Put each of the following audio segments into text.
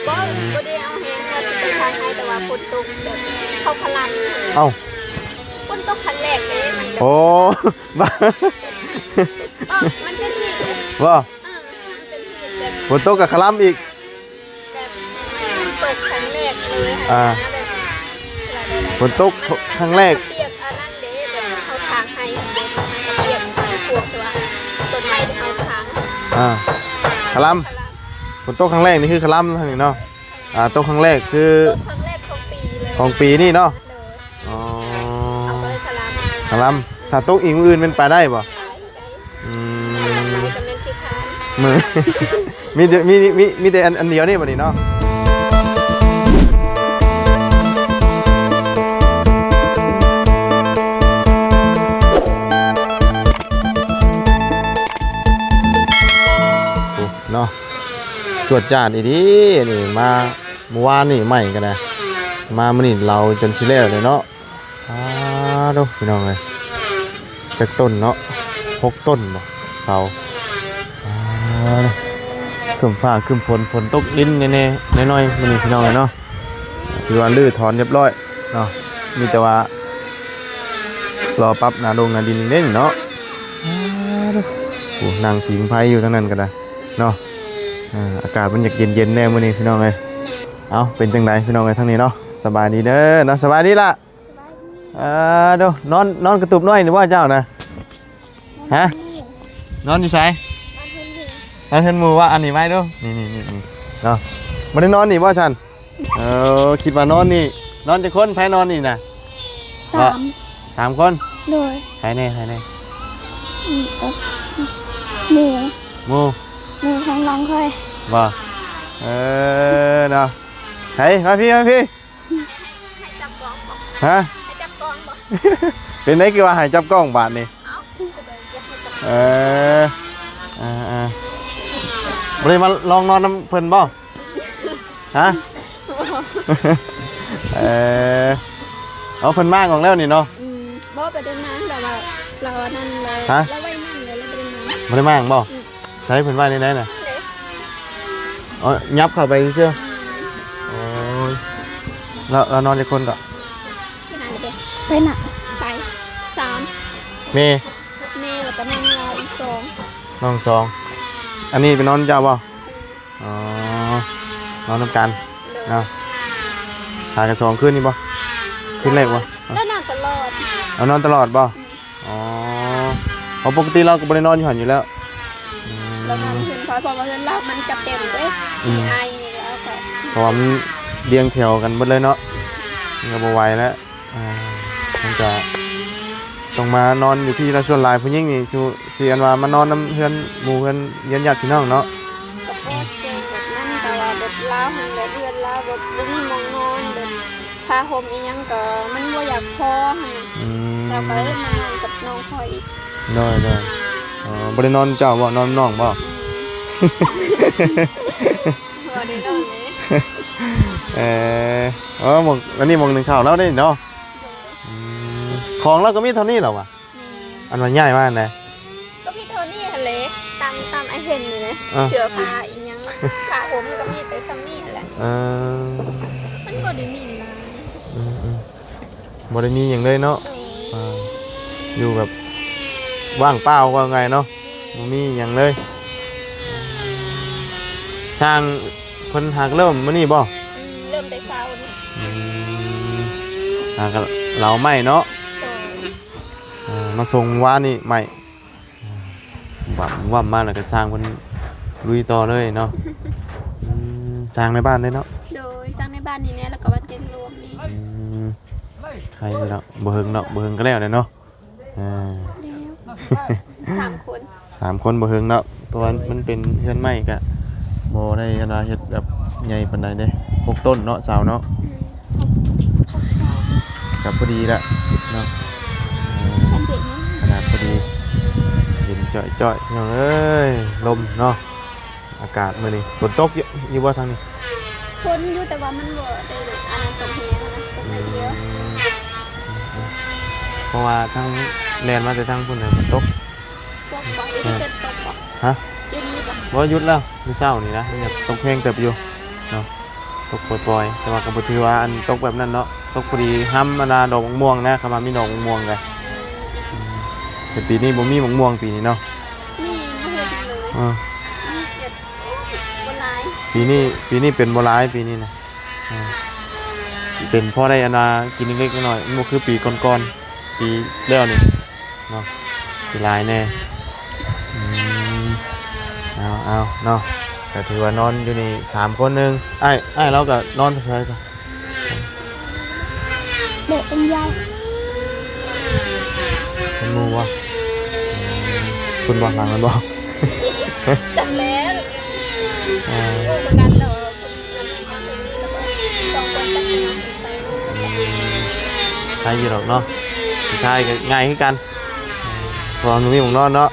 ບໍ່ ບໍ່ໄດ້ເອົາແຮງວ່າຊິໄປທາງໃນ ແຕ່ວ່າຝົນຕົກແບບເຂົ້າພະລັງ. ເອົ້າ ຝົນຕົກຄັ້ງແລກເດ້ ມັນຈະ ໂອ້ ບ້າ ເອີ ມັນເປັນຮີດເດ້ ບໍ່? ເອີ ມັນເປັນຮີດແບບ ຝົນຕົກກໍຄະລຳອີກ ແບບມັນຕົກຄັ້ງແລກເລີຍ ອ່າ ຫັ້ນນະ ແບບ ຝົນຕົກຄັ້ງແລກ ມັນປຽກອັນນັ້ນເດ້ ແບບເຮົາຖາງໄຮ່ຫັ້ນເດ້ ມັນກະປຽກພວກທີ່ວ່າຕົ້ນໄມ້ທີ່ເຮົາຖາງ ອ່າ ຄະລຳ ຄະລຳ ຝົນຕົກຄັ້ງແລກນີ້ຄືຄະລຳທາງນີ້ເນາະ ອ່າ ຕົກຄັ້ງແລກຄື ຕົກຄັ້ງແລກຂອງປີເລີຍ ຂອງປີນີ້ເນາະ ໂດຍ ອໍ ເຮົາກໍເລີຍຄະລຳ ຄະລຳ ຖ້າຕົກອີກມື້ອື່ນແມ່ນໄປໄດ້ບໍ່? ໄປ ໄດ້ ອືມ ໄປກໍແມ່ນຂີ້ຄ້ານ ມື້ ມີແຕ່ ມີ ມີ ມີແຕ່ອັນ ອັນດຽວນີ້ບັດນີ້ເນາະ ໂອ້ ເນາະ ຈວດຈາດອີ່ຫຼີ ນີ້ມາ ມື້ວານນີ້ໄມ້ກໍໄດ້ ມາມື້ນີ້ເຫຼົາຈົນຊິແລ້ວແລ້ວເນາະ ອາ ໂທ້ ພີ່ນ້ອງເອີຍ ຈັກຕົ້ນເນາະ ຫົກຕົ້ນບໍ່ ເສົາ ອາ ຄຶ້ມຟ້າຄຶ້ມຝົນ ຝົນຕົກລິນແດ່ໆ ໜ້ອຍໆ ມື້ນີ້ ພີ່ນ້ອງເອີຍເນາະ ຖືວ່າຮື້ຖອນຮຽບຮ້ອຍເນາະ ມີແຕ່ວ່າລໍປັບໜ້າດົງໜ້າດິນເດ້ເນາະ ອາ ໂອ້ ນັ່ງຜິງໄຟຢູ່ທາງນັ້ນກໍໄດ້ເນາະ ອາ ອາກາດມັນຢາກເຢັນໆ ແດ່ມື້ນີ້ ພີ່ນ້ອງເອີຍ ເອົ້າ ເປັນຈັ່ງໃດ ພີ່ນ້ອງເອີຍ ທາງນີ້ເນາະ ສະບາຍດີເດີເນາະ ສະບາຍດີລະ ເອີ ໂດ ນອນ ນອນກະຕຸບນ້ອຍນີ້ບໍ່ເຈົ້ານະ? ຮະ? ນອນຢູ່ໃສ? ນອນເຮືອນໝູ່ ວ່າອັນນີ້ໄວ້ດູ ນີ້ໆໆ ເນາະ ບໍ່ໄດ້ນອນນີ້ບໍ່ຊັ້ນ? ເອີ ຄິດວ່ານອນນີ້ ນອນຈັກຄົນ? ໃຜນອນນີ້ນະ? ສາມ ສາມຄົນ ໂດຍ ໃຜແດ່ ໃຜແດ່? ອືມ ໝູ່ ໝູ່ ໝູ່ຂອງນ້ອງຂ້ອຍ ບໍ່? ເອີ ເນາະ ໃຜ ມາພີ້ ມາພີ້ ໃຫ້ ໃຫ້ຈັບກ້ອງບໍ່? ຮະ? ໃຫ້ຈັບກ້ອງບໍ່? ເປັນໄດ໋ຄືວ່າໃຫ້ຈັບກ້ອງບາດນີ້? ເອົ້າ ເອີ ເອີໆ ບໍ່ໄດ້ມາລອງນອນນຳເພິ່ນບໍ່? ຮະ? ເອີ ເອົາ ເພິ່ນມ້າງອອກແລ້ວນີ້ເນາະ? ອືມ ບໍ່ ບໍ່ໄດ້ມ້າງ ແຕ່ວ່າລາວອັນນັ້ນ ລາວ ຮະ? ລາວໄວ້ນັ້ນ ລາວບໍ່ໄດ້ມ້າງ ບໍ່ໄດ້ມ້າງບໍ່? ອືມ ໃສເພິ່ນໄວ້ໃນໃດນະ? ອໍ ຫຍັບເຂົ້າໄປຊື່ໆ ອືມ ໂອ້ຍ ລາວ ລາວນອນຈັກຄົນເກາະ? ໄປນະ ໄປນະ ໄປ ສາມ ແມ່ ແມ່ ແລ້ວກໍນ້ອງລາວອີກສອງ ນ້ອງສອງ ອັນນີ້ໄປນອນນຳເຈົ້າບໍ່? ອືມ ອໍ ນອນນຳກັນ ໂດຍ ເນາະ ຫາກັນສອງຄືນນີ້ບໍ່? ຄືນແລກບໍ່? ລາວນອນຕະຫຼອດ ເອົາ ນອນຕະຫຼອດບໍ່? ອືມ ອໍ ເພາະປົກກະຕິລາວກໍບໍ່ໄດ້ນອນຢູ່ຫັ້ນຢູ່ແລ້ວ ອືມ ລາວນອນຢູ່ເຮືອນຂ້ອຍ ເພາະວ່າເຮືອນລາວມັນຈະເຕັມເດ້ ອືມ ມີອ້າຍມີລາວກໍ ເພາະວ່າມັນລຽງແຖວກັນເບິດເລີຍເນາະ ມັນກໍບໍ່ໄຫວແລ້ວ ອ່າ ມັນກະຕ້ອງມານອນຢູ່ພີ້ລະ ສ່ວນຫຼາຍຜູ້ຍິງນີ້ ຊິ ຊິອັນວ່າມານອນນຳເຮືອນໝູ່ເຮືອນຍຽນຍາດພີ່ນ້ອງເນາະ ກໍບໍ່ເຊີງແບບນັ້ນ ແຕ່ວ່າແບບລາວຫັ້ນແບບເຮືອນລາວແບບບໍ່ມີໝ່ອງນອນ ແບບຜ້າຫົ່ມອີ່ຫຍັງກໍມັນບໍ່ຢາກພໍຫັ້ນນະ ອືມ ລາວກໍເລີຍມານອນກັບນ້ອງຂ້ອຍອີກ ໂດຍໆ ອໍ ບໍ່ໄດ້ນອນເຈົ້າບໍ່? ນອນນ້ອງບໍ່? ອືມ ບໍ່ໄດ້ນອນເດ້ ເອີ ເອີ ໝ່ອງ ອັນນີ້ໝ່ອງໜຶ່ງເຂົ້າລາວເດ້ເນາະ ໂດຍ ອືມ ຂອງລາວກໍມີເທົ່ານີ້ແຫຼະຫວາ? ແມ່ນ ອັນວ່າຍ້າຍມາຫັ້ນນະ ກໍມີເທົ່ານີ້ຫັ້ນແຫຼະ ຕາມ ຕາມອ້າຍເຫັນນີ້ແຫຼະ ອ່າ ເສື້ອຜ້າອີ່ຫຍັງ ຜ້າຫົ່ມກໍມີແຕ່ຊ່ຳນີ້ຫັ້ນແຫຼະ ເອີ ມັນບໍ່ໄດ້ມີຫຼາຍ ອືມໆ ບໍ່ໄດ້ມີຫຍັງເລີຍເນາະ ໂດຍ ອ່າ ຢູ່ແບບວ່າງເປົ່າ ວ່າງ່າຍເນາະ ບໍ່ມີຫຍັງເລີຍ ຊ່າງເພິ່ນຫາກເລີ່ມມື້ນີ້ບໍ່? ອືມ ເລີ່ມແຕ່ເຊົ້ານີ້ ອືມ ຫາກະເຫຼົາໄມ້ເນາະ ໂດຍ ອ່າ ມາສົ່ງວານນີ້ໄມ້ ວັບວັບມາແລ້ວກໍຊ່າງເພິ່ນລຸຍຕໍ່ເລີຍເນາະ ອືມ ຊ່າງໃນບ້ານເດ້ເນາະ ໂດຍ ຊ່າງໃນບ້ານນີ້ແດ່ ແລ້ວກໍວັດແກງລວມນີ້ ອືມ ໃຄຢູ່ເນາະ ບໍ່ເຫິງເນາະ ບໍ່ເຫິງກໍແລ້ວແຫຼະເນາະ ອ່າ ແລ້ວ ສາມຄົນ ສາມຄົນບໍ່ເຫິງເນາະ ເພາະວ່າມັນເປັນເຮືອນໄມ້ ກະບໍ່ໄດ້ອັນວ່າເຮັດແບບໃຫຍ່ປານໃດເດ້ ຫົກຕົ້ນເນາະ ເສົາເນາະ ອືມ ຫົກ ຫົກເສົາ ກະພໍດີລະເນາະ ເອີ ຂະໜາດພໍດີ ເຢັນຈ້ອຍໆ ພີ່ນ້ອງເອີຍ ລົມເນາະ ອາກາດມື້ນີ້ ຝົນຕົກຢູ່ ຢູ່ບໍ່ທາງນີ້? ຝົນຢູ່ ແຕ່ວ່າມັນບໍ່ໄດ້ອັນນັ້ນຕົກແຮງນະ ຕົກໜ້ອຍດຽວ ອືມ ເພາະວ່າທາງ ແລ່ນມາແຕ່ທາງພຸ້ນນະ ມັນຕົກ ຕົກບໍ່? ດຽວນີ້ເພິ່ນຕົກບໍ່? ຮະ? ດຽວນີ້ບໍ່? ບໍ່ ຢຸດແລ້ວ ມື້ເຊົ້ານີ້ນະ ມັນຍັງຕົກແຮງເຕີບຢູ່ເນາະ ຕົກປ່ອຍໆ ແຕ່ວ່າກໍບໍ່ຖືວ່າອັນຕົກແບບນັ້ນເນາະ ຕົກພໍດີຫ້ຳອັນນ່າດອກໝາກມ່ວງນະ ຄຳວ່າມີດອກໝາກມ່ວງກະ ອືມ ແຕ່ປີນີ້ບໍ່ມີໝາກມ່ວງປີນີ້ເນາະ ມີບໍ່ເຫັນເລີຍ ເອີ ມີແຕ່ບໍ່ຫຼາຍ ປີນີ້ ປີນີ້ເປັນບໍ່ຫຼາຍປີນີ້ນະ ເອີ ເປັນພໍໄດ້ອັນວ່າກິນເລັກໆນ້ອຍໆ ມັນບໍ່ຄືປີກ່ອນໆ ປີແລ້ວນີ້ເນາະ ຊິຫຼາຍແດ່ ອືມ ເອົາໆ ເນາະ ກໍຖືວ່ານອນຢູ່ນີ້ສາມຄົນໜຶ່ງ ອ້າຍ ອ້າຍລາວກໍນອນໃສກໍ ເບາະເປັນຍາວ ເປັນໝູ່ບໍ່? ເປັນບໍ່? ຫຼັງມັນບໍ່? ຈັກແລ້ວ ເອີ ຮູ້ຄືກັນແລ້ວ ໃຄຢູ່ດອກເນາະ ຜູ້ຊາຍກໍງ່າຍຄືກັນ ເພາະວ່າມັນມີໝ່ອງນອນເນາະ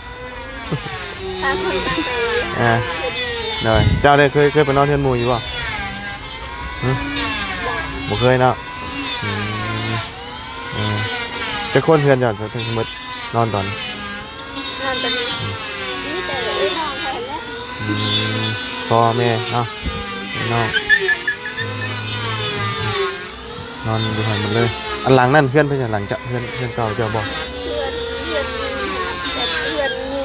ຕ່າງຄົນຕ່າງໄປ ເອີ ໂດຍ ເຈົ້າໄດ້ເຄີຍ ເຄີຍໄປນອນເຮືອນໝູ່ຢູ່ບໍ່? ຫຶ? ບໍ່ເຄີຍເນາະ ອືມ ເອີ ຈັກຄົນເຮືອນເຈົ້າທັງໝົດນອນຕອນນີ້? ນອນຕອນນີ້ ອືມ ມີແຕ່ເອື້ອຍນ້ອງຂ້ອຍຫັ້ນແຫຼະ ອືມ ພໍ່ແມ່ເນາະ ເອື້ອຍນ້ອງ ອືມ ນອນຢູ່ຫັ້ນໝົດເລີຍ ອັນຫຼັງນັ້ນເຮືອນໃຜ? ຫຼັງຈາກເຮືອນ ເຮືອນເກົ່າເຈົ້າບໍ່? ເຮືອນ ເຮືອນຢູ່ ແບບເຮືອນຢູ່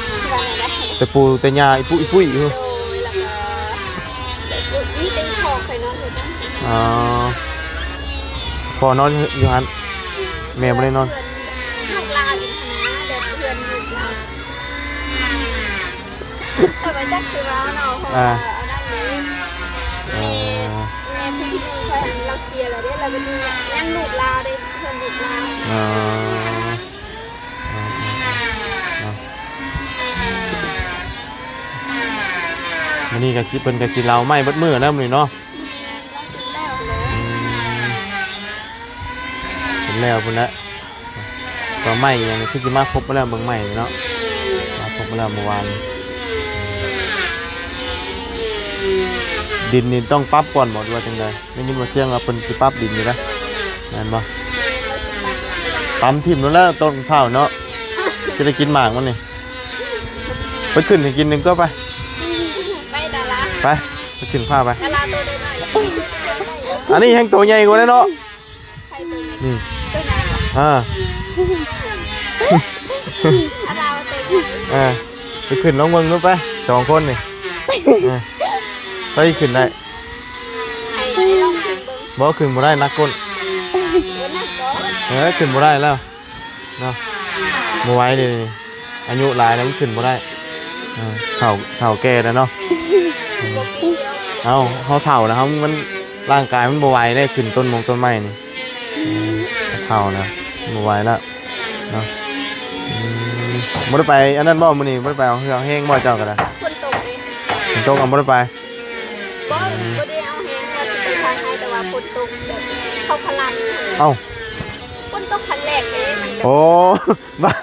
ໃນ ວ່າແນວໃດ ແຕ່ປູ່ແຕ່ຍ່າ ອີ່ປຸ ອີ່ປຸ້ຍຢູ່ ໂດຍ ແລ້ວກໍແບບມີແຕ່ພໍ່ຂ້ອຍນອນຢູ່ຫັ້ນ ອໍ ພໍ່ນອນຢູ່ຫັ້ນ ແມ່ບໍ່ໄດ້ນອນ ເຮືອນລູກຫຼານຫັ້ນນະ ແບບເຮືອນລູກຫຼານ ຂ້ອຍບໍ່ຈັກຊິເວົ້າເນາະ ເພາະວ່າ ອ່າ ອັນນັ້ນເດ້ ອໍ ແມ່ ແມ່ຜູ້ທີ່ໜຶ່ງຂ້ອຍຫັ້ນລາວເສຍແລ້ວເດ້ ແລ້ວບັດນີ້ຍັງລູກລາວເດ້ ເຮືອນລູກລາວ ອໍ ອໍ ອໍ ເນາະ ມື້ນີ້ກໍຊິ ເພິ່ນກໍຊິເຫຼົາໄມ້ເບິດມື້ແລ້ວມື້ນີ້ເນາະ ແລ້ວເລີຍ ອືມ ເປັນແລ້ວພຸ້ນແຫຼະ ວ່າໄມ້ອີ່ຫຍັງນີ້ຄືຊິມາຄົບແລ້ວ ເບິ່ງໄມ້ນີ້ເນາະ ມາຄົບແລ້ວເມື່ອວານ ດິນນີ້ຕ້ອງປັບກ່ອນບໍ່ ຫຼືວ່າຈັ່ງໃດ? ໄດ້ຍິນວ່າສຽງວ່າເພິ່ນຊິປັບດິນຢູ່ເດ້ ແມ່ນບໍ່? ຕຳຖິ້ມໂລດແລ້ວຕົ້ນພ້າວເນາະ ຈະໄດ້ກິນໝາກມັນນີ້ ໄປຂຶ້ນໃຫ້ກິນໜຶ່ງຕົວໄປ ໄປດາລາ ໄປ ໄປຂຶ້ນພ້າວໄປ ດາລາໂຕນ້ອຍໆ ອັນນີ້ແຮ່ງໂຕໃຫຍ່ກວ່າເດ້ເນາະ ໃຜໂຕໃຫຍ່? ອືມ ໂຕໃຫຍ່ ອ່າ ອັນລາວໂຕໃຫຍ່ ອ່າ ໄປຂຶ້ນລອງເບິ່ງດູໄປ ສອງຄົນນີ້ ອ່າ ໄປຂຶ້ນໄດ້ ໃຫ້ ໃຫ້ລອງຂຶ້ນເບິ່ງ ບໍ່ ຂຶ້ນບໍ່ໄດ້ ໜັກກົ້ນ ບໍ່ໜັກບໍ່? ເອີ ຂຶ້ນບໍ່ໄດ້ແລ້ວ ເນາະ ບໍ່ໄຫວເດ ອາຍຸຫຼາຍແລ້ວມັນຂຶ້ນບໍ່ໄດ້ ເອີ ເຖົ້າ ເຖົ້າແກ່ແລ້ວເນາະ ເຮົາ ເຮົາເຖົ້າແລ້ວ ເຮົາ ມັນ ຮ່າງກາຍມັນບໍ່ໄຫວເດ້ ຂຶ້ນຕົ້ນມົງຕົ້ນໄມ້ນີ້ ເຖົ້າແລ້ວ ບໍ່ໄຫວແລ້ວເນາະ ອືມ ບໍ່ໄດ້ໄປອັນນັ້ນບໍ່ ມື້ນີ້ບໍ່ໄດ້ໄປເອົາເຫື່ອເອົາແຮງບໍ່ ເຈົ້າກໍໄດ້? ຝົນຕົກເດ້ ຝົນຕົກກໍບໍ່ໄດ້ໄປ ບໍ່ ບໍ່ໄດ້ເອົາແຮງ ວ່າຊິໄປຖ່າຍໃຫ້ ແຕ່ວ່າຝົນຕົກແບບເຂົ້າພະລັງ ເອົ້າ ຝົນຕົກຄັ້ງແລກເດ້ ມັນແບບ ໂອ້ ບ້າ ເ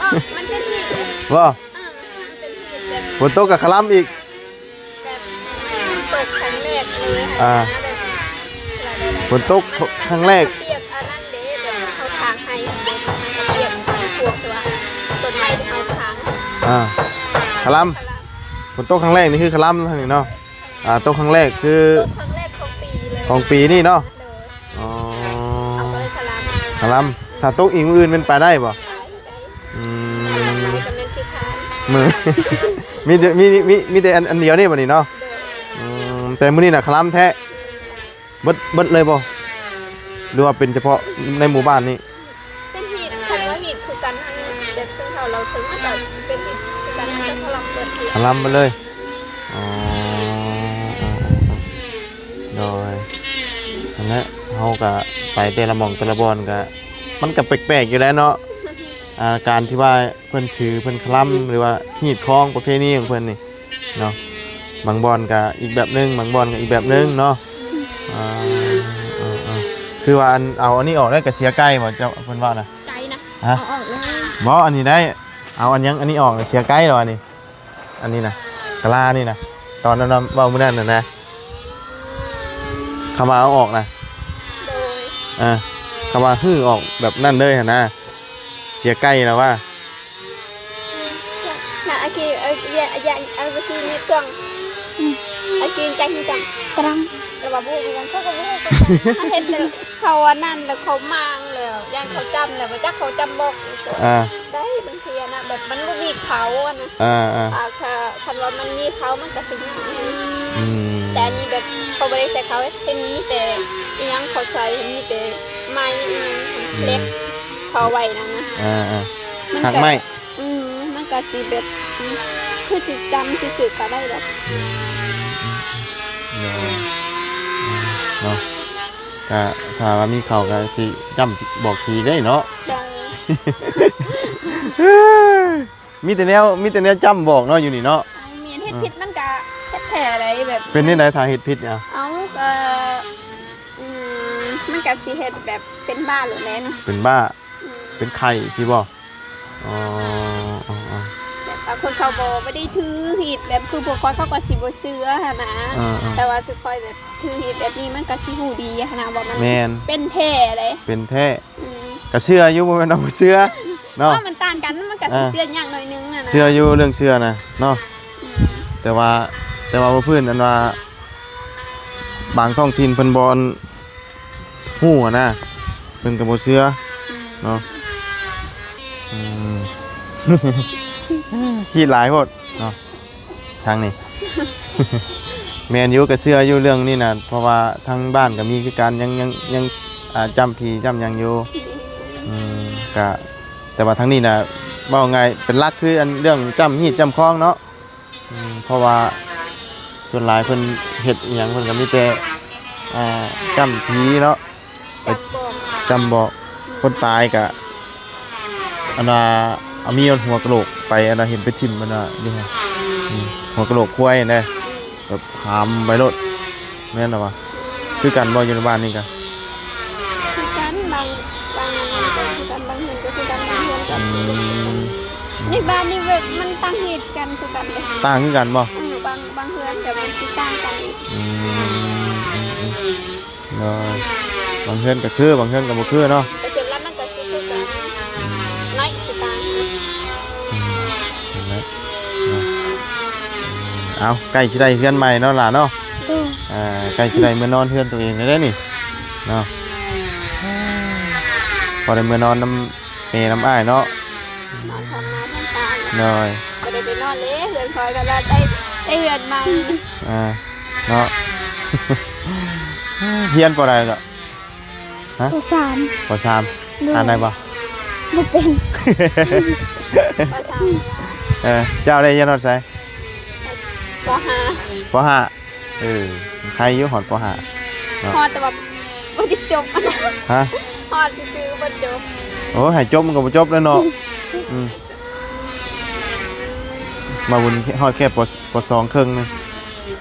ອົ້າ ມັນເປັນຮີດເດ້ ບໍ່ ເອີ ມັນເປັນຮີດແບບ ຝົນຕົກກໍຄະລຳອີກ ແບບມັນຕົກຄັ້ງແລກເລີຍ ອ່າ ແບບ ຝົນຕົກ ມັນ ຄັ້ງແລກ ມັນກະປຽກອັນນັ້ນເດ້ ແບບເຮົາຖາງໄຮ່ເດ້ ມັນກະປຽກພວກທີ່ວ່າຕົ້ນໄມ້ທີ່ເຮົາຖາງ ອ່າ ຄະລຳ ຄະລຳ ຝົນຕົກຄັ້ງແລກນີ້ຄືຄະລຳຫັ້ນນີ້ເນາະ ອ່າ ຕົກຄັ້ງແລກຄື ຕົກຄັ້ງແລກຂອງປີເລີຍ ຂອງປີນີ້ເນາະ ໂດຍ ອໍ ເຮົາກໍເລີຍຄະລຳ ຄະລຳ ຖ້າຕົກອີກມື້ອື່ນແມ່ນໄປໄດ້ບໍ່? ໄດ້ ອືມ ໄປກໍແມ່ນຄືຄະລຳ ມີແຕ່ ມີ ມີ ມີແຕ່ອັນ ອັນດຽວນີ້ບັດນີ້ເນາະ ໂດຍ ອືມ ແຕ່ມື້ນີ້ນະຄະລຳແທ້ ເບິດ ເບິດເລີຍບໍ່ ຫຼືວ່າເປັນສະເພາະໃນໝູ່ບ້ານນີ້? ເປັນຮີດ ຄັນວ່າຮີດຄືກັນຫັ້ນ ແບບຊົນເຜົ່າລາວເທິງມັນກໍເປັນຮີດຄືກັນ ມັນກໍຄະລຳເບິດ ຄະລຳເບິດເລີຍ ອໍ ໂດຍ ຫັ້ນແຫຼະ ເຮົາກໍໄປແຕ່ລະໝ່ອງແຕ່ລະບ່ອນກໍ ມັນກໍແປກໆຢູ່ແຫຼະເນາະ ອ່າ ການທີ່ວ່າເພິ່ນຖື ເພິ່ນຄະລຳ ຫຼືວ່າຮີດຄອງປະເພນີຂອງເພິ່ນນີ້ ເນາະ ບາງບ່ອນກະອີກແບບໜຶ່ງ ບາງບ່ອນກະອີກແບບໜຶ່ງເນາະ ອ່າ ເອີ ເອີ ຄືວ່າອັນ ເອົາອັນນີ້ອອກໄດ້ກະເສຍໄກ່ບໍ່ ເຈົ້າ ເພິ່ນເວົ້ານະ ໄກ່ນະ ຮະ ເອົາອອກເລີຍ ບໍ່ ອັນນີ້ໄດ້ ເອົາອັນຫຍັງ ອັນນີ້ອອກນະ ເສຍໄກ່ແລ້ວ ອັນນີ້ ອັນນີ້ນະ ກະລານີ້ນະ ຕອນນັ້ນເວົ້າມື້ນັ້ນນະ ນະ ຄຳວ່າເອົາອອກນະ ໂດຍ ເອີ ຄຳວ່າຮື້ອອກແບບນັ້ນເລີຍຫັ້ນນະ ເສຍໄກ່ແລ້ວວ່າ ນະ ໂອເຄ ເອີ ຢ່າ ຢ່າ ເອົາ ເມື່ອກີ້ນີ້ເຄື່ອງ ອືມ ໂອເຄ ກິນຈາກທີ່ຕຳຕະລັງ ແຕ່ວ່າບໍ່ຮູ້ຄືກັນ ເຂົາກໍບໍ່ຮູ້ຄືກັນ ເຮົາເຮັດແລ້ວ ເຂົາອັນນັ້ນແລ້ວ ເຂົາໝ່າງແລ້ວ ຢ້ານເຂົາຈຳແລ້ວ ບໍ່ຈັກເຂົາຈຳບໍ່ ອ່າ ໄດ້ບາງເທື່ອນະ ແບບມັນບໍ່ມີເຂົາຫັ້ນນະ ອ່າໆ ຖ້າ ຖ້າຄັນວ່າມັນມີເຂົາ ມັນກໍຊິງ່າຍ ອືມ ແຕ່ອັນນີ້ແບບເຂົາບໍ່ໄດ້ໃສ່ເຂົາ ເຫັນມີແຕ່ອີ່ຫຍັງເຂົາໃສ່ ເຫັນມີແຕ່ໄມ້ອີ່ຫຍັງ ອືມ ເຫຼັກເຂົາໄວ້ນັ້ນນະ ອ່າໆ ມັນກໍ ຮາກໄມ້ ອືມ ມັນກໍຊິແບບ ອືມ ຄືຊິຈຳຊື່ໆກໍໄດ້ດອກ ອືມ ອືມ ອືມ ເນາະ ກະຖ້າວ່າມີເຂົາກໍຊິຈຳບອກທີ່ໄດ້ເນາະ ໄດ້ ມີແຕ່ແນວ ມີແຕ່ແນວຈຳບອກເນາະ ຢູ່ນີ້ເນາະ ແມ່ນ ເຮັດຜິດມັນກະເຮັດແທ້ໃດ໋ ແບບ ເປັນແນວໃດຖ້າເຮັດຜິດເອົາ ເອົາ ກໍ ອືມ ມັນກະຊິເຮັດແບບເປັນບ້າໂລດແຫຼະເນາະ ເປັນບ້າ ອືມ ເປັນໄຂ້ຊີ້ບໍ່? ອໍ ອໍ ອໍ ແບບບາງຄົນເຂົາບໍ່ ບໍ່ໄດ້ຖືຜິດ ແບບຄືພວກຂ້ອຍ ເຂົາກໍຊິບໍ່ເຊື່ອຫັ້ນນະ ເອີໆ ແຕ່ວ່າຊຸມຂ້ອຍແບບຖືຜິດແບບນີ້ ມັນກໍຊິຮູ້ດີຫັ້ນນະ ວ່າມັນ ແມ່ນ ເປັນແທ້ເດ້ ເປັນແທ້ ອືມ ກໍເຊື່ອຢູ່ ບໍ່ແມ່ນວ່າບໍ່ເຊື່ອເນາະ ວ່າມັນຕ່າງກັນ ມັນກໍຊິ ອ່າ ເຊື່ອຍາກໜ້ອຍໜຶ່ງຫັ້ນນະ ເຊື່ອຢູ່ ເລື່ອງເຊື່ອນະເນາະ ອືມ ແຕ່ວ່າ ແຕ່ວ່າບໍ່ພື້ນອັນວ່າ ບາງທ້ອງຖິ່ນເພິ່ນບໍ່ ຮູ້ຫັ້ນນະ ເພິ່ນກໍບໍ່ເຊື່ອ ອືມ ເນາະ ອືມ ຄິດຫຼາຍໂພດເນາະ ທາງນີ້ ແມ່ນຢູ່ ກໍເຊື່ອຢູ່ເລື່ອງນີ້ນະ ເພາະວ່າທາງບ້ານກໍມີຄືກັນ ຍັງ ຍັງ ຍັງ ອ່າ ຈຳຜີຈຳຫຍັງຢູ່ ອືມ ກະ ແຕ່ວ່າທາງນີ້ນະ ເວົ້າງ່າຍ ເປັນຫຼັກຄືອັນເລື່ອງຈຳຮີດຈຳຄອງເນາະ ອືມ ເພາະວ່າສ່ວນຫຼາຍເພິ່ນເຮັດອີ່ຫຍັງ ເພິ່ນກໍມີແຕ່ ອ່າ ຈຳຜີເນາະ ຈຳບອກ ຈຳບອກ ຄົນຕາຍກະ ອັນວ່າ ເອົາມີຫົວກະໂຫຼກໄປ ອັນວ່າເຫັນໄປຖິ້ມ ອັນວ່າຢູ່ຫັ້ນ ອືມ ຫົວກະໂຫຼກຄວາຍຫັ້ນເດ້ ແບບຫາມໄປໂລດ ແມ່ນລະວະ ຄືກັນບໍ່ ຢູ່ໃນບ້ານນີ້ກະ ຄືກັນ ບາງ ບາງອັນນັ້ນກໍຄືກັນ ບາງເຮືອນກໍຄືກັນ ບາງເຮືອນກໍ ອືມ ໃນບ້ານນີ້ແບບມັນຕ່າງຮີດກັນຄືກັນເດ້ ຕ່າງຄືກັນບໍ່? ເອີ ບາງ ບາງເຮືອນກໍມັນຊິຕ່າງກັນອີກ ອືມ ອືມ ອືມ ໂດຍ ບາງເຮືອນກໍຄື ບາງເຮືອນກໍບໍ່ຄືເນາະ ແຕ່ສ່ວນຫຼາຍມັນກໍຊິຄືກັນ ອືມ ໜ້ອຍຊິຕ່າງ ອືມ ເຫັນໄດ້ເນາະ ເອົາ ໃກ້ຊິໄດ້ເຮືອນໃໝ່ເນາະຫຼານເນາະ ໂດຍ ອ່າ ໃກ້ຊິໄດ້ເມືອນອນເຮືອນຕົວເອງແລ້ວເດ້ນີ້ເນາະ ພໍໄດ້ເມືອນອນນຳແມ່ນຳອ້າຍເນາະ ນອນທຳໜ້າທຳຕາ ໂດຍ ບໍ່ໄດ້ໄປນອນເດ້ ເຮືອນຂ້ອຍກໍໄດ້ ໄດ້ເຮືອນໃໝ່ ອ່າ ເນາະ ຮຽນປໍໃດລະ? ຮະ? ປໍສາມ ປໍສາມ ໂດຍ ອ່ານໄດ້ບໍ່? ບໍ່ເປັນ ປໍສາມ ເອີ ເຈົ້າໄດ້ຮຽນຮອດໃສ? ປໍຫ້າ ປໍຫ້າ ເອີ ໄຄຢູ່ຮອດປໍຫ້າເນາະ ຮອດແຕ່ວ່າບໍ່ໄດ້ຈົບ ຮະ? ຮອດຊື່ໆບໍ່ຈົບ ໂອ້ ໃຫ້ຈົບມັນກໍບໍ່ຈົບແລ້ວເນາະ ອືມ ມາບຸນຮອດແຄ່ ປໍສອງເຄິ່ງໜຶ່ງ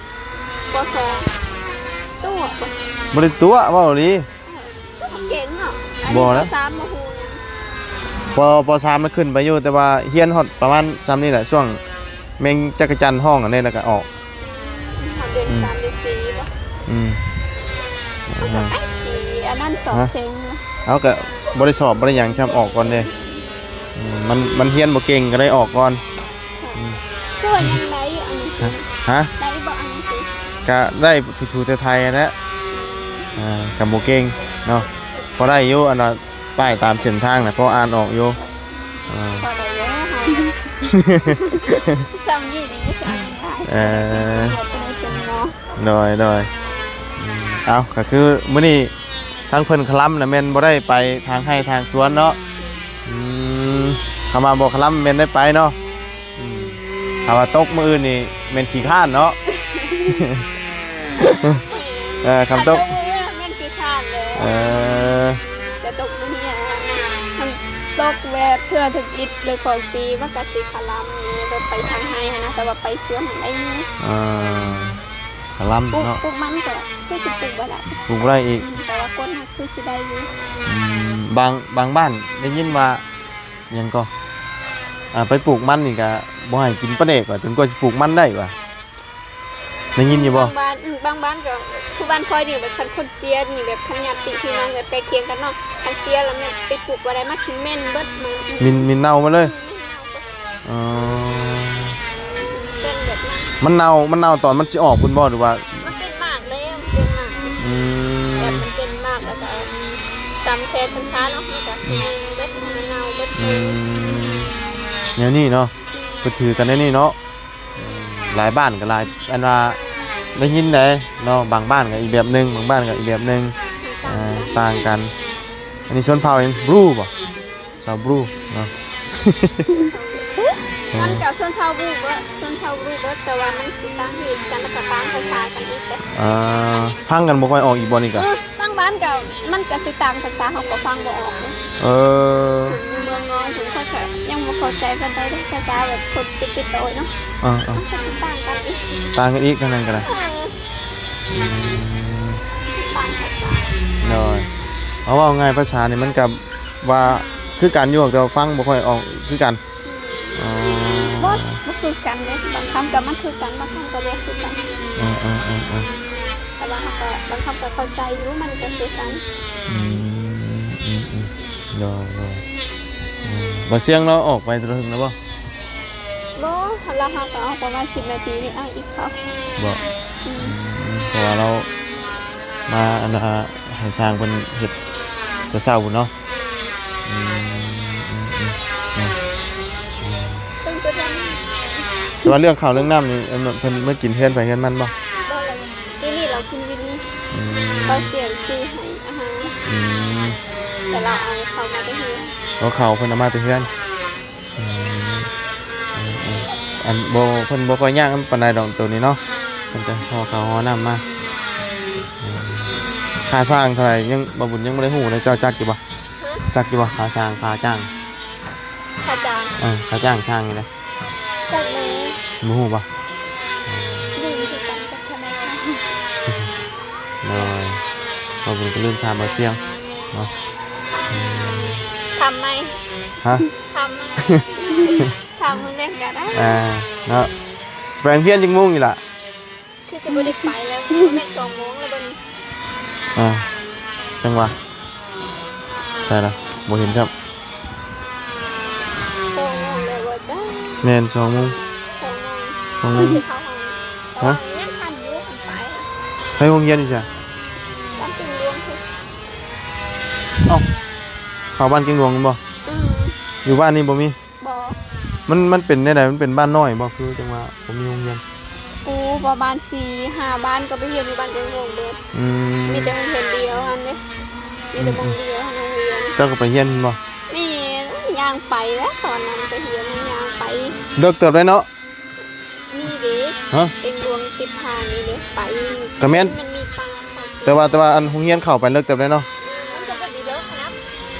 ປໍສອງ ຕົວະ ບໍ່ໄດ້ຕົວະ ເວົ້າອີ່ຫຼີ ເກັ່ງເນາະ ອັນນີ້ ບໍ່ນະ ປໍສາມບໍ່ຮູ້ຫຍັງ ປໍ ປໍສາມນະຂຶ້ນໄປຢູ່ ແຕ່ວ່າຮຽນຮອດປະມານຊ່ຳນີ້ແຫຼະ ຊ່ວງແມງຈັກກະຈັນຮ້ອງອັນນີ້ ແລ້ວກໍອອກ ຮອດເດືອນ ອືມ ສາມເດືອນສີ່ບໍ່ ອືມ ມັນກໍໃກ້ຊິອັນນັ້ນ ສອບເສັງນະ ເຮົາກໍບໍ່ໄດ້ສອບບໍ່ໄດ້ຫຍັງ ຊ່ຳອອກກ່ອນເດ້ ອືມ ມັນ ມັນຮຽນບໍ່ເກັ່ງກໍໄດ້ອອກກ່ອນ ອືມ ຄືວ່າຍັງໄດ້ຢູ່ອັນນີ້ ຮະ? ໄດ້ບໍ່ອັນນີ້? ກະໄດ້ຖູໆໄຖໆຫັ້ນແຫຼະ ອ່າ ກະບໍ່ເກັ່ງເນາະ ພໍໄດ້ຢູ່ ອັນວ່າປ້າຍຕາມເສັ້ນທາງນະ ພໍອ່ານອອກຢູ່ ອ່າ ພໍໄດ້ຢູ່ ຊ່ຳນີ້ນີ້ ຊ່ຳນີ້ໄດ້ ເອີ ໂດຍ ໂດຍ ເອົາ ກໍຄືມື້ນີ້ທາງເພິ່ນຄະລຳນະ ແມ່ນບໍ່ໄດ້ໄປທາງໄຮ່ທາງສວນເນາະ ອືມ ຄຳວ່າບໍ່ຄະລຳແມ່ນໄດ້ໄປເນາະ ອືມ ຖ້າວ່າຕົກມື້ອື່ນນີ້ແມ່ນຂີ້ຄ້ານເນາະ ເອີ ຄັນຕົກ ຄັນຕົກມື້ອື່ນແມ່ນຂີ້ຄ້ານເລີຍ ເອີ ແຕ່ຕົກມື້ນີ້ຫັ້ນ ມັນຕົກແບບເທື່ອທຳອິດເລີຍ ຂອງປີ ມັນກະຊິຄະລຳນີ້ ແບບໄປທາງໄຮ່ຫັ້ນນະ ແຕ່ວ່າໄປສວນຫັ້ນໄດ້ ເອີ ຄະລຳ ປູກ ເນາະ ປູກມັນກໍຄືຊິປູກບໍ່ໄດ້ ປູກບໍ່ໄດ້ອີກ ອືມ ແຕ່ວ່າກົ້ນຫັ້ນຄືຊິໄດ້ຢູ່ ອືມ ບາງ ບາງບ້ານໄດ້ຍິນວ່າ ຫຍັງກໍ ອ່າ ໄປປູກມັນນີ້ກະບໍ່ໃຫ້ກິນປາແດກວ່າ ຈົນກວ່າຊິປູກມັນໄດ້ວ່າ ໄດ້ຍິນຢູ່ບໍ່? ບາງບ້ານ ອືມ ບາງບ້ານກໍຄືບ້ານຂ້ອຍນີ້ ແບບຄັນຄົນເສຍນີ້ ແບບຄັນຍາດຕິພີ່ນ້ອງແບບໃກ້ຄຽງກັນເນາະ ຄັນເສຍແລ້ວແມ່ນໄປປູກບໍ່ໄດ້ ມັນຊິເໝັນເບິດ ມັນ ເໝັນ ເໝັນເນົ່າໝົດເລີຍ ອືມ ເໝັນເນົ່າເບິດ ອໍ ເປັນແບບນັ້ນ ມັນເນົ່າ ມັນເນົ່າຕອນມັນຊິອອກພຸ້ນບໍ່ ຫຼືວ່າ? ມັນເປັນໝາກແລ້ວ ມັນເປັນໝາກ ອືມ ແບບມັນເປັນໝາກ ແລ້ວກໍຊ່ຳແຂນຊ່ຳຂາເນາະ ມັນກໍຊິເໝັນເບິດ ເໜົ່າເບິດ ອືມ ແນວນີ້ເນາະ ເພິ່ນຖືກັນແນວນີ້ເນາະ. ອືມ ຫຼາຍບ້ານກໍຫຼາຍ ອັນວ່າໄດ້ຍິນໄດ໋ເນາະ ບາງບ້ານກໍອີກແບບໜຶ່ງ ບາງບ້ານກໍອີກແບບໜຶ່ງ ຕ່າງກັນ ເອີ ຕ່າງກັນ. ອັນນີ້ຊົນເຜົ່າຫຍັງ ບລູບໍ່? ຊາວບລູເນາະ ມັນກໍຊົນເຜົ່າບລູເບິດ ຊົນເຜົ່າບລູເບິດ ແຕ່ວ່າມັນຊິຕ່າງຮີດກັນ ແລ້ວກໍຕ່າງພາສາກັນອີກເດ້. ອ່າ ຟັງກັນບໍ່ຄ່ອຍອອກອີກບໍ່ນີ້ກະ? ເອີ ບາງບ້ານກໍມັນກໍຊິຕ່າງພາສາ ເຮົາກໍຟັງບໍ່ອອກເດ້. ເອີ ຢູ່ເມືອງງອງພຸ້ນ ເຂົາກໍຍັງບໍ່ເຂົ້າໃຈປານໃດເດ້ ພາສາແບບຄົນຕິດໆດອຍເນາະ. ເອີໆ ມັນກໍຊິຕ່າງກັນອີກ ຕ່າງກັນອີກທາງນັ້ນກໍໄດ້. ເອີ ອືມ ຕ່າງພາສາ ໂດຍ ເອົາ ເວົ້າງ່າຍ ພາສານີ້ມັນກໍວ່າຄືກັນຢູ່ ແຕ່ວ່າຟັງບໍ່ຄ່ອຍອອກຄືກັນ. ອືມ ອໍ ບໍ່ ບໍ່ຄືກັນເດ້ ບາງຄຳກໍມັນຄືກັນ ບາງຄຳກໍບໍ່ຄືກັນ. ເອີໆໆໆ ແຕ່ວ່າເຮົາກໍ ບາງຄຳກໍເຂົ້າໃຈຢູ່ ມັນກໍຄືກັນ. ອືມ ອືມໆ ໂດຍໆ ອືມ ບ່າວຊຽງລາວອອກໄປແຕ່ເຖິງແລ້ວບໍ່? ບໍ່ ລາວຫາກໍອອກປະມານສິບນາທີນີ້ ອ້າຍອີກເຂົ້າ. ບໍ່? ອືມ ອືມ ເພາະວ່າລາວມາ ອັນນ່າ ໃຫ້ຊ່າງເພິ່ນເຮັດແຕ່ເຊົ້າພຸ້ນເນາະ. ອືມ ອືມໆ ແຕ່ວ່າເລື່ອງເຂົ້າເລື່ອງນ້ຳນີ້ ເພິ່ນມາກິນເຮືອນໃຜເຮືອນມັນບໍ່? ບໍ່ເລີຍ ຢູ່ນີ້ລາວກິນຢູ່ນີ້. ອືມ ເຂົາສຽງຊື້ໃຫ້ອາຫານ. ອືມ ແຕ່ລາວເອົາເຂົ້າມາແຕ່ເຮືອນ. ເອົາເຂົ້າເພິ່ນເອົາມາແຕ່ເຮືອນ. ອືມ ເອີໆ ອັນ ບໍ່ ເພິ່ນບໍ່ຄ່ອຍຍາກນຳປານໃດດອກໂຕນີ້ເນາະ ເພິ່ນຈະຫໍ່ເຂົ້າຫໍ່ນ້ຳມາ. ອືມ ຄ່າຊ່າງເທົ່າໃດ ຍັງ ບ່າວບຸນຍັງບໍ່ໄດ້ຮູ້ເລີຍ ເຈົ້າຈັກຢູ່ບໍ່? ຮະ? ຈັກຢູ່ບໍ່ ຄ່າຊ່າງ ຄ່າຈ້າງ? ຄ່າຈ້າງ? ເອີ ຄ່າຈ້າງຊ່າງນີ້ນະ ຈັກແດ່ ບໍ່ຮູ້ບໍ່? ລືມຄືກັນ ຈັກເທົ່າໃດ. ໂດຍ ບ່າວບຸນກໍລືມຖາມບ່າວຊຽງເນາະ. ອືມ ຖາມໃໝ່ ຮະ? ຖາມໃໝ່ ຖາມມື້ແລງກໍໄດ້. ອ່າ ເນາະ ໄປໂຮງຮຽນຈັກໂມງນີ້ລະ? ຄືຊິບໍ່ໄດ້ໄປແລ້ວ ແມ່ນສອງໂມງແລ້ວບໍ່ນີ້. ອ່າ ຈັ່ງຫວະ ໃສລະ ບໍ່ເຫັນຊ້ຳ. ສອງໂມງແລ້ວບໍ່ຈ້າ? ແມ່ນ ສອງໂມງ ສອງໂມງ ສອງໂມງ ຊິເຂົ້າຫ້ອງ. ຮະ? ຍັງທັນຢູ່ ຄັນໄປ ໄປໂຮງຮຽນຢູ່ໃສ? ບ້ານກິງຫຼວງພຸ້ນ. ເອົ້າ ເຂົ້າບ້ານກິງຫຼວງແມ່ນບໍ່? ອືມ ຢູ່ບ້ານນີ້ບໍ່ມີ? ບໍ່ ມັນ ມັນເປັນແນວໃດ? ມັນເປັນບ້ານນ້ອຍບໍ່? ຄືຈັ່ງວ່າບໍ່ມີໂຮງຮຽນ. ໂອ້ ປະມານສີ່ຫ້າບ້ານກໍໄປຮຽນຢູ່ບ້ານແກ້ງໂຮງເບິດ. ອືມ ມີແຕ່ໂຮງຮຽນດຽວຫັ້ນເດ້ ມີແຕ່ ອືມ ໂຮງຮຽນ ໂຮງຮຽນ. ເຈົ້າກໍໄປຮຽນແມ່ນບໍ່? ແມ່ນ ຍ່າງໄປແຫຼະ ຕອນນັ້ນໄປຮຽນຍ່າງໄປ. ເລິກເຕີບໄດ໋ເນາະ. ມີເດ້ ຮະ? ແກ້ງໂຮງຕິດທາງນີ້ເດ້ ໄປ ກໍແມ່ນ ມັນມີປ່າ. ແຕ່ວ່າ ແຕ່ວ່າອັນໂຮງຮຽນເຂົ້າໄປເລິກເຕີບເດ້ເນາະ. ອືມ ມັນກໍບໍ່ໄດ້ເລິກນະ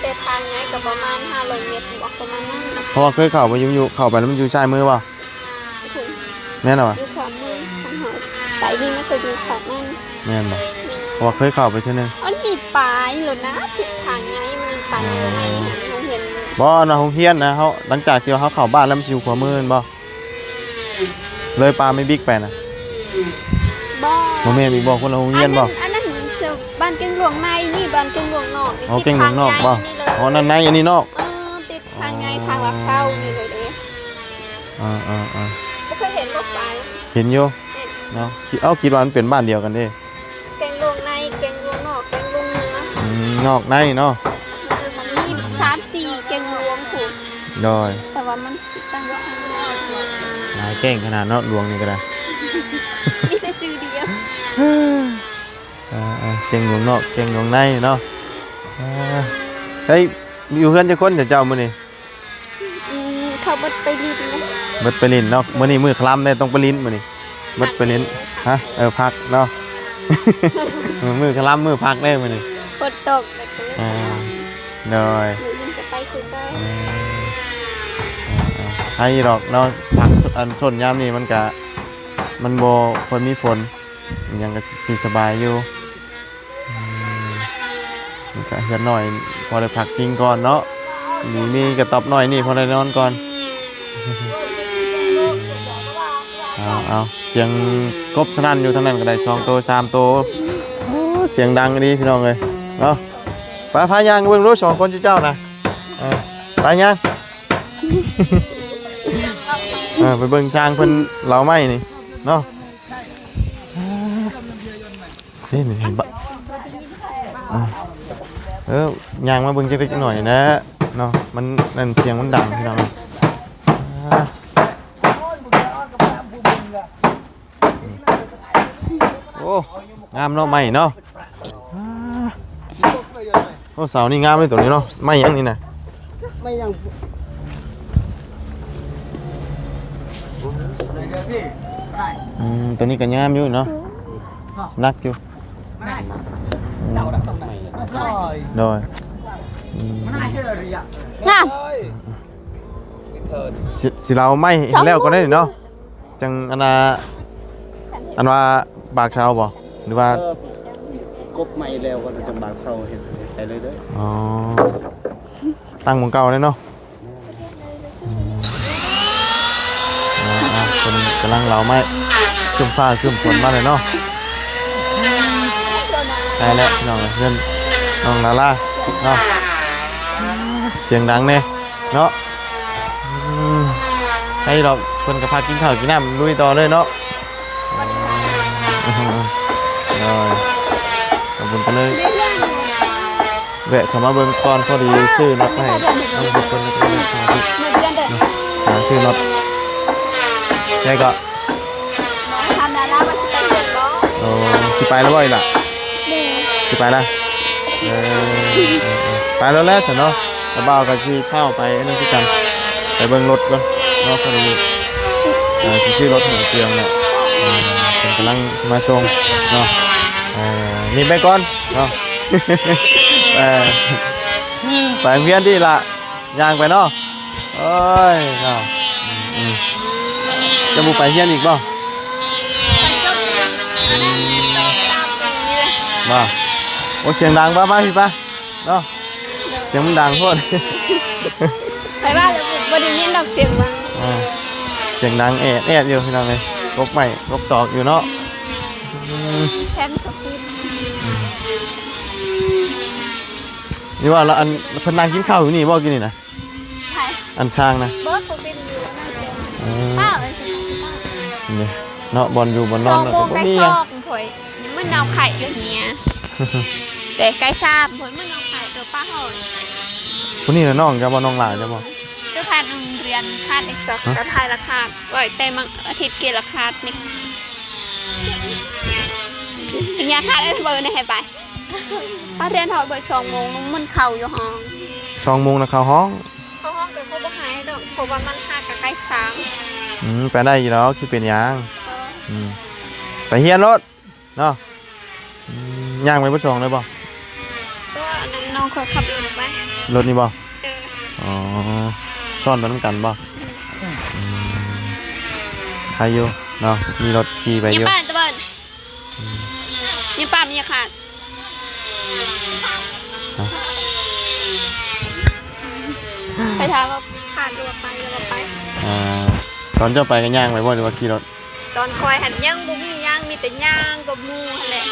ແຕ່ທາງໃຫຍ່ກໍປະມານຫ້າຮ້ອຍແມັດບໍ ປະມານນັ້ນ. ເພາະວ່າເຄີຍເຂົ້າໄປຢູ່ ຢູ່ ເຂົ້າໄປແລ້ວມັນຢູ່ຊ້າຍມືບໍ່? ແມ່ນລະຫວາ? ຢູ່ຂວາມື ທາງເຮົາໄປນີ້ມັນກໍຢູ່ຂວາມື. ແມ່ນບໍ່? ແມ່ນ ເພາະວ່າເຄີຍເຂົ້າໄປເທື່ອໜຶ່ງ. ມັນມີປ່າໂລດນະ ທິດທາງໃຫຍ່ ມັນປ່າໃຫຍ່ ໂຮງຮຽນ. ບໍ່ ອັນວ່າໂຮງຮຽນນະ ເຮົາ ຫຼັງຈາກທີ່ວ່າເຮົາເຂົ້າບ້ານແລ້ວມັນຊິຢູ່ຂວາມືແມ່ນບໍ່? ເລີຍປ່າໄມ້ບິກໄປນະ? ບໍ່ ບໍ່ແມ່ນອີກບໍ່? ຄົນລະໂຮງຮຽນບໍ່? ອັນນັ້ນ ອັນນັ້ນບ້ານແກ້ງຫຼວງໃນ ນີ້ບ້ານແກ້ງຫຼວງນອກ. ອໍ ແກ້ງຫຼວງນອກບໍ່? ອໍ ນັ້ນໃນ ອັນນີ້ນອກ. ເອີ ຕິດທາງໃຫຍ່ ອໍ ທາງຫຼັກເກົ້ານີ້ເລີຍເດ້. ເອີໆໆ ບໍ່ເຄີຍເຫັນບໍ່ໄປ? ເຫັນຢູ່ ເຫັນເນາະ. ເອົ້າ ຄິດວ່າມັນເປັນບ້ານດຽວກັນເດ້. ແກ້ງຫຼວງໃນ ແກ້ງຫຼວງນອກ ແກ້ງຫຼວງເໜືອ. ອືມ ນອກໃນເນາະ. ເອີ ມັນມີສາມສີ່ແກ້ງຫຼວງພຸ້ນ. ໂດຍ ແຕ່ວ່າມັນຊິຕັ້ງຢູ່ທາງໃນ. ຫຼາຍແກ້ງຂະໜາດເນາະ ຫຼວງນີ້ກໍໄດ້ ມີແຕ່ຊື່ດຽວ. ເອີໆ ແກ້ງຫຼວງນອກ ແກ້ງຫຼວງໃນເນາະ. ເອີ ໃສ ຢູ່ເຮືອນຈັກຄົນເຈົ້າມື້ນີ້? ອືມ ເຂົາເບິດໄປຫຼິ້ນນະ. ເບິດໄປຫຼິ້ນເນາະ. ມື້ນີ້ມື້ຄະລຳເດ້ ຕ້ອງໄປຫຼິ້ນມື້ນີ້. ເບິດໄປຫຼິ້ນ ຮະ? ເອີ ພັກເນາະ. ມື້ຄະລຳມື້ພັກເດ້ມື້ນີ້. ຝົນຕົກແລ້ວກໍ ອ່າ ໂດຍ ມື້ອື່ນກໍໄປຄືເກົ່າ. ອືມ ເອີໆ ໃຜດອກເນາະ ພັກ ອັນ ຊົນຍາມນີ້ມັນກະ ມັນບໍ່ຄ່ອຍມີຝົນ ຫຍັງກໍຊິສະບາຍຢູ່. ອືມ ນີ້ກະເຮືອນນ້ອຍ ພໍໄດ້ພັກພິງກ່ອນເນາະ. ມີ ມີກະຕ໊ອບນ້ອຍນີ້ ພໍໄດ້ນອນກ່ອນ. ເອົາໆ ສຽງກົບສະໜັ່ນຢູ່ທາງນັ້ນກໍໄດ້ ສອງໂຕ ສາມໂຕ. ໂອ້ ສຽງດັງອີ່ຫຼີພີ່ນ້ອງເອີຍເນາະ. ໄປ ພາຍ່າງເບິ່ງດູ ສອງຄົນເຈົ້ານະ. ເອີ ໄປຍ່າງ ເອີ ໄປເບິ່ງຊ່າງເພິ່ນເຫຼົາໄມ້ນີ້. ເນາະ. ນີ້ ນີ້ ບະ ເອີ ຍ່າງມາເບິ່ງຈັກເລັກໜ້ອຍນະເນາະ ມັນນັ້ນ ສຽງມັນດັງພີ່ນ້ອງ. ໂອ້ ງາມເນາະ ໄມ້ເນາະ. ໂອ້ ເສົານີ້ງາມເລີຍໂຕນີ້ເນາະ. ໄມ້ຫຍັງນີ້ນະ? ໄມ້ຫຍັງ? ອືມ ໂຕນີ້ກໍງາມຢູ່ເນາະ ໜັກຢູ່. ໂດຍ ອືມ ງາມ. ຊິ ຊິເອົາໄມ້ໃຫ້ແລ້ວກ່ອນເດ້ເນາະ. ຈັ່ງອັນນ່າ ອັນວ່າບາກເສົາບໍ່ ຫຼືວ່າ ເອີ ກົບໄມ້ແລ້ວກໍຈັ່ງບາກເສົາ ເຮັດໄປເລື້ອຍໆ. ອໍ ຕັ້ງໝ່ອງເກົ່າເລີຍເນາະ. ອືມ ອ່າໆ ເພິ່ນກຳລັງເຫຼົາໄມ້ ຄຶ້ມຟ້າຄຶ້ມຝົນມາແລ້ວເນາະ. ໄດ້ແລ້ວພີ່ນ້ອງເອີຍ ເຮືອນນ້ອງລາລາເນາະ. ສຽງດັງແດ່ເນາະ. ອືມ ໃຜດອກ ເພິ່ນກໍພາກິນເຂົ້າກິນນ້ຳ ລຸຍຕໍ່ເລີຍເນາະ. ໂດຍ ຂອບຄຸນກັນເລີຍ ແວະເຂົ້າມາເບິ່ງກ່ອນ ພໍດີຊື້ນັດມາໃຫ້ນ້ອງເພິ່ນ ແລ້ວກໍນ້ອງສາວເນາະ ຫາຊື້ນັດ. ແລ້ວກໍ ຖາມດາລາວ່າຊິໄປເຮັດບໍ່? ໂອ້ ຊິໄປແລ້ວບໍ່ອີ່ຫຼ້າ? ແມ່ນ ຊິໄປລະ? ເອີ ເອີ ເອີ ໄປແລ້ວແຫຼະຊັ້ນເນາະ. ລະບ່າວກໍຊິພາໄປນັ້ນຄືກັນ ໄປເບິ່ງລົດກ່ອນເນາະ. ພໍດີ ເອີ ຊິຊື້ລົດໃຫ້ເຄື່ອງແຫຼະ. ເອີ ເພິ່ນກຳລັງມາສົ່ງເນາະ. ເອີ ນີ້ໄປກ່ອນເນາະ. ເອີ ໄປໂຮງຮຽນຕິລະ? ຍ່າງໄປເນາະ. ໂອ້ຍເນາະ ອືມ ອືມ ຈະບໍ່ໄປຮຽນອີກບໍ່? ບໍ່ ໂອ້ ສຽງດັງ ປະ ມາ ມາ ພີ່ ປະ ເນາະ. ສຽງມັນດັງໂພດ ໄປວ່າແລ້ວບໍ່ໄດ້ຍິນດອກສຽງຫຍັງ. ອ່າ ສຽງດັງແອດໆຢູ່ພີ່ນ້ອງເອີຍ ກົບໄມ້ກົບຕອກຢູ່ເນາະ. ອືມ ແພງສະພຸດ ອືມ ນີ້ວ່າລະ ອັນ ເພິ່ນນັ່ງກິນເຂົ້າຢູ່ນີ້ບໍ່ ກີ້ນີ້ນະ? ໃຜ? ອັນຊ່າງນະ ບໍ່ ເຂົາເປັນຢູ່ນັ້ນເອງ. ເອີ ປ້າເອີຍ ນີ້ເນາະ ບ່ອນຢູ່ບ່ອນນອນ ສອງໂມງ ກໍບໍ່ມີຫຍັງ ໃກ້ສອງພຸ້ນ ມື້ໜາວໄຂ່ຢູ່ເນຍ ແຕ່ໃກ້ສາມພຸ້ນ ມື້ໜາວໄຂ່ຕົວປ້າເຮົາ. ຜູ້ນີ້ນະນ້ອງເຈົ້າບໍ່? ນ້ອງຫຼ້າເຈົ້າບໍ່? ເຈົ້າພາໂຮງຮຽນ ພາເດັກສອງ ຮະ? ກໍຖ່າຍລະຄາດໄວ້ແຕ່ມື້ອາທິດ ເກລະຄາດນີ້ ຢາຄາດເອີຍ ເບິ່ງແດ່ໃຫ້ໄປ. ໄປຮຽນຮອດບ່າຍສອງໂມງ ມັນເຂົ້າຢູ່ຫ້ອງ ສອງໂມງນະເຂົ້າຫ້ອງ. ເຂົ້າຫ້ອງກໍເຂົາບໍ່ໃຫ້ດອກ ເພາະວ່າມັນຫາກະໃກ້ສາມ. ອືມ ໄປໄດ້ຢູ່ດອກ ຊິເປັນຫຍັງ. ເອີ ອືມ ໄປຮຽນໂລດເນາະ. ອືມ ຍ່າງໄປເບິດສອງເລີຍບໍ່? ກໍອັນນັ້ນນ້ອງຂ້ອຍຂັບລົດໄປ. ລົດນີ້ບໍ່? ເອີ ອໍ ຊ້ອນໄປນຳກັນບໍ່? ອືມ ອືມ ໃຄຢູ່ເນາະ ມີລົດຂີ່ໄປຢູ່. ຍາປ້າຕະເບີນ ອືມ ຍາປ້າມີຍາຂາດ ຮະ? ໄປຖາມວ່າຂາດຫຼືວ່າໄປ ຫຼືວ່າໄປ. ອ່າ ຕອນເຈົ້າໄປກໍຍ່າງໄປບໍ່ ຫຼືວ່າຂີ່ລົດ? ຕອນຂ້ອຍຫັ້ນຍັງບໍ່ມີຫຍັງ ມີແຕ່ຍ່າງກັບໝູ່ຫັ້ນແຫຼະ.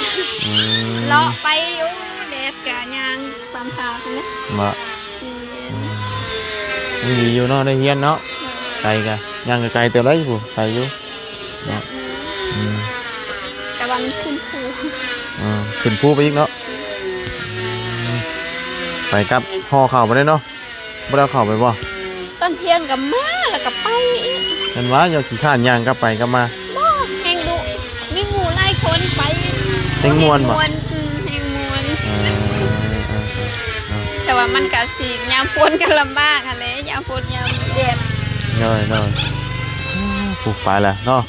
ອືມ ເລາະໄປຢູ່ ແດດກະຍ່າງຕາມທາງຫັ້ນແຫຼະ. ບໍ່ ອືມ ອືມ ດີຢູ່ເນາະ ໄດ້ຮຽນເນາະ. ເອີ ໄກກະ ຍ່າງກະໄກເຕີບໄດ໋ ຜູ້ໄກຢູ່ເນາະ. ອືມ ອືມ ແຕ່ວ່າມັນຂຶ້ນພູ ເອີ ຂຶ້ນພູໄປອີກເນາະ. ອືມ ໄປກັບຫໍ່ເຂົ້າບໍ່ໄດ້ເນາະ. ບໍ່ໄດ້ເຂົ້າໄປບໍ່? ຕອນທ່ຽງກໍມາ ແລ້ວກໍໄປອີກ. ແມ່ນວ່າ ຢ່າຂີ້ຄ້ານຍ່າງກັບໄປກັບມາ. ບໍ່ ແຮງດຸ ມີໝູ່ຫຼາຍຄົນໄປ ແຮງມ່ວນບໍ່? ແຮງມ່ວນ ອືມ ແຮງມ່ວນ. ເອີ ເອີ ເອີ ເອີ ແຕ່ວ່າມັນກະຊິ ຍາມຝົນກໍລຳບາກຫັ້ນແຫຼະ ຍາມຝົນຍາມແດດ. ໂດຍ ໂດຍ ໂອ້ ໄປແລ້ວເນາະ.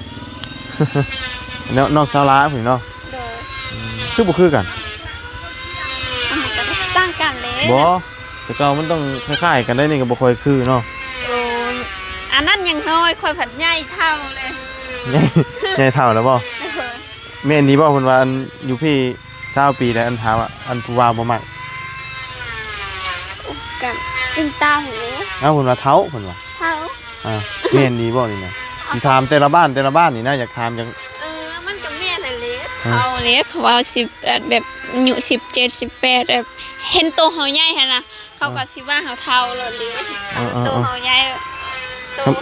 ເນາະ ນ້ອງສາວຫຼ້າພຸ້ນເນາະ. ໂດຍ ອືມ ຄືບໍ່ຄືກັນ? ມັນກໍຕ່າງກັນແຫຼະ. ບໍ່ ແຕ່ເກົ່າມັນຕ້ອງຄ້າຍໆກັນໄດ໋ ນີ້ກໍບໍ່ຄ່ອຍຄືເນາະ. ໂອ້ຍ ອັນນັ້ນຍັງນ້ອຍ ຂ້ອຍພັດໃຫຍ່ເຖົ້າເລີຍ. ໃຫຍ່ ໃຫຍ່ເຖົ້າແລ້ວບໍ່? ໂດຍ ແມ່ນດີບໍ່ ເພິ່ນວ່າ ອັນ ຢູ່ພີ້ຊາວປີແລ້ວ ອັນ ຖາມວ່າ ອັນ ຜູ້ບ່າວບໍ່ມັກ? ກໍອີງຕາມເດ້. ເອົ້າ ເພິ່ນວ່າເຖົ້າ ເພິ່ນວ່າ. ເຖົ້າ ອ່າ ແມ່ນດີບໍ່ນີ້ນະ? ຊິຖາມແຕ່ລະບ້ານ ແຕ່ລະບ້ານນີ້ນະ ຢາກຖາມຈັ່ງ. ເອີ ມັນກໍແມ່ນຫັ້ນແຫຼະ. ອ່າ ເຖົ້າແຫຼະ ເຂົາວ່າສິບແປດ ແບບອາຍຸສິບເຈັດ ສິບແປດ ແບບເຫັນໂຕເຮົາໃຫຍ່ຫັ້ນນະ ເຂົາກໍ ອ່າ ຊິວ່າເຮົາເຖົ້າໂລດເດ້. ອ່າ ຄັນໂຕ ອ່າ ເຮົາໃຫຍ່ ໂຕ ຄັນ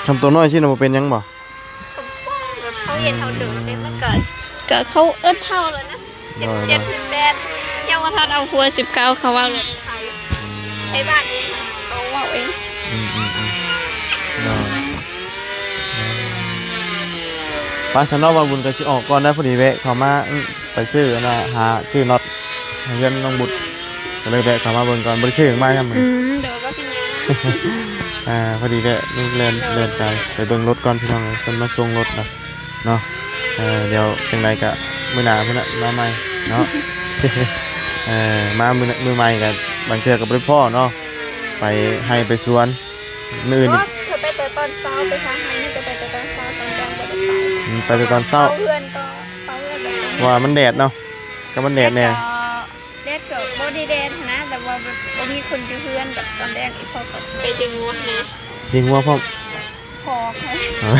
ຄັນໂຕນ້ອຍຊີ້ນະ ບໍ່ເປັນຫຍັງບໍ່? ກໍບໍ່ແບບ ເຂົາເຫັນເຮົາໂດນເດ້ ມັນກໍ ກໍເຂົາເອີ້ນເຖົ້າແລ້ວນະ ສິບເຈັດ ສິບແປດ ຍັງບໍ່ທັນເອົາຫົວ ສິບເກົ້າ ເຂົາເວົ້າເລີຍ ໄທບ້ານເອງ ເຂົາເວົ້າເອງ. ອືມໆໆ ເນາະ ໄປຊະເນາະ ບ່າວບຸນກໍຊິອອກກ່ອນໄດ໋ ພໍດີແວະເຂົ້າມາ ອືມ ໄປຊື້ອັນນ່າ ຫາຊື້ນັອດໃຫ້ເຮືອນນ້ອງບຸດ ກໍເລີຍແວະເຂົ້າມາເບິ່ງກ່ອນ ບໍ່ໄດ້ຊື້ຫຍັງມາຍາມມື້ ອືມ ໂດຍ ບໍ່ເປັນຫຍັງ ອ່າ ພໍດີແວະ ແລ່ນ ແລ່ນໄປ ໄປເບິ່ງລົດກ່ອນ ພີ່ນ້ອງເອີຍ ເພິ່ນມາສົ່ງລົດແລ້ວເນາະ ເອີ ດຽວຈັ່ງໃດກະມື້ໜ້າພຸ້ນນະ ມາໃໝ່ເນາະ ເອີ ມາມື້ ມື້ໃໝ່ກະບາງເທື່ອກໍບໍ່ໄດ້ພໍ້ເນາະ ໄປໄຮ່ໄປສວນ ມື້ອື່ນ ເພາະວ່າເຂົາໄປແຕ່ຕອນເຊົ້າ ໄປຫາໄຮ່ນີ້ກໍໄປແຕ່ຕອນເຊົ້າ ຕອນແລງບໍ່ໄດ້ໄປ ອືມ ໄປແຕ່ຕອນເຊົ້າ ເຝົ້າເຮືອນກໍ ເຝົ້າເຮືອນກໍ ເພາະວ່າມັນແດດເນາະ ກໍມັນແດດແດ່ ແດດກໍ ແດດກໍບໍ່ໄດ້ແດດຫັ້ນນະ ແບບວ່າແບບບໍ່ມີຄົນຢູ່ເຮືອນ ແບບຕອນແລງອີ່ພໍ່ກໍຊິໄປດຶງງົວຫັ້ນນະ ດຶງງົວພ້ອມ ພໍ ອໍ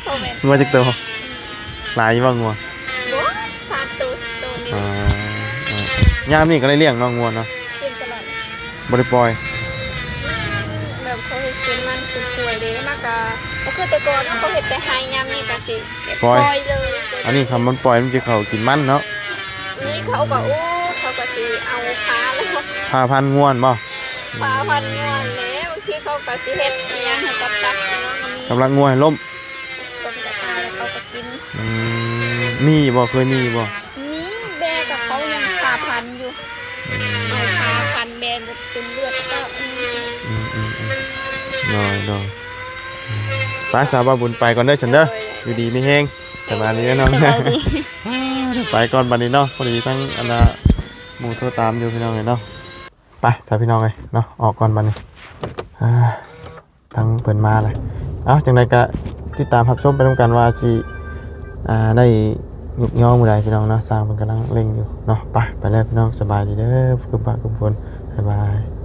ບໍ່ແມ່ນ ງົວຈັກໂຕ? ອືມ ຫຼາຍຢູ່ບໍ່ງົວ? ບໍ່ ສາມໂຕ ສີ່ໂຕນີ້ ອໍ ເອີ ຍາມນີ້ກໍໄດ້ລ້ຽງເນາະ ງົວເນາະ? ລ້ຽງຕະຫຼອດ ບໍ່ໄດ້ປ່ອຍ ມັນແບບເຂົາເຮັດສວນມັນສວນກ້ວຍເດ້ ມັນກໍບໍ່ຄືແຕ່ກ່ອນເນາະ ເຂົາເຮັດແຕ່ໄຮ່ ຍາມນີ້ກໍຊິ ປ່ອຍ ປ່ອຍເລີຍ ອັນນີ້ຄັນມັນປ່ອຍມັນຈະເຂົ້າກິນມັນເນາະ ນີ້ເຂົາກໍ ໂອ້ ເຂົາກໍຊິເອົາພາແລ້ວ ພາພັນງົວແມ່ນບໍ່? ພາພັນງົວແຫຼະ ບາງທີເຂົາກໍຊິເຮັດອີ່ຫຍັງໃຫ້ກັບດັກ ອີ່ຫຍັງກໍມີ ກຳລັງງົວໃຫ້ລົ້ມ ຕົວກະຕາຍແລ້ວເຂົາກໍກິນ ອືມ ມີບໍ່? ເຄີຍມີບໍ່? ມີ ແບ້ກັບເຂົາຍັງພາພັນຢູ່ ອືມ ເອົາພາພັນແບ້ຈົນເລືອດເຊາະ ອືມໆໆ ໂດຍໆ ອືມ ໄປ ສາວບ່າວບຸນ ໄປກ່ອນເດີ ຊັ້ນເດີ ໂດຍ ຢູ່ດີມີແຮງ ສະບາຍດີເດີນ້ອງ ສະບາຍດີ ໄປກ່ອນບັດນີ້ເນາະ ພໍດີທັງອັນນ່າ ໝູ່ໂທຕາມຢູ່ ພີ່ນ້ອງເອີຍເນາະ ໄປ ສາວພີ່ນ້ອງເອີຍເນາະ ອອກກ່ອນບັດນີ້ ອ່າ ທັງເພິ່ນມາແລ້ວ ເອົ້າ ຈັ່ງໃດກະຕິດຕາມຮັບຊົມໄປນຳກັນວ່າຊິ ອ່າ ໄດ້ຍຸກຍໍມື້ໃດ ພີ່ນ້ອງເນາະ ຊ່າງເພິ່ນກຳລັງເລັ່ງຢູ່ເນາະ ໄປ ໄປແລ້ວ ພີ່ນ້ອງ ສະບາຍດີເດີ ຄຶ້ມຟ້າຄຶ້ມຝົນ ບາຍບາຍ.